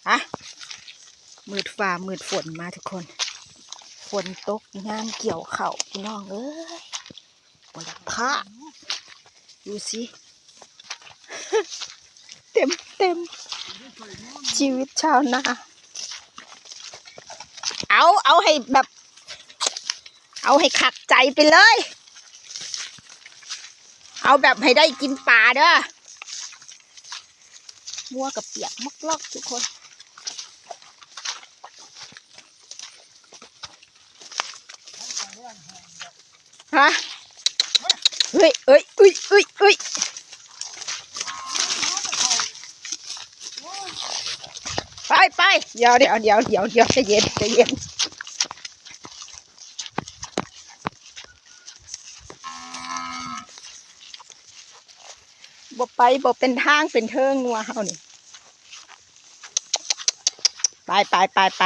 ຮະ ມືດຟ້າມືດຝົນມາທຸກຄົນ. ຝົນຕົກຍາມກ່ຽວເຂົ້າ ພີ່ນ້ອງເອີຍ ບໍ່ຢາກພາດ. ດູຊິ ເຕັມໆ ຊີວິດຊາວນາ. ເອົາ ເອົາໃຫ້ແບບ ເອົາໃຫ້ຄັກໃຈໄປເລີຍ. ເອົາແບບໃຫ້ໄດ້ກິນປາເດີ. ງົວກໍປຽກມອກໆ ທຸກຄົນ. ຮະ ເຮີ້ຍ ເອີຍ ອຸ້ຍ ອຸ້ຍ ອຸ້ຍ ໄປ ໄປ ດຽວ ດຽວ ດຽວ ດຽວ ດຽວ ໃຈເຢັນ ໃຈເຢັນ. ບໍ່ໄປບໍ່ເປັນທາງເປັນເທີງ ງົວເຮົານີ້. ໄປ ໄປ ໄປ ໄປ.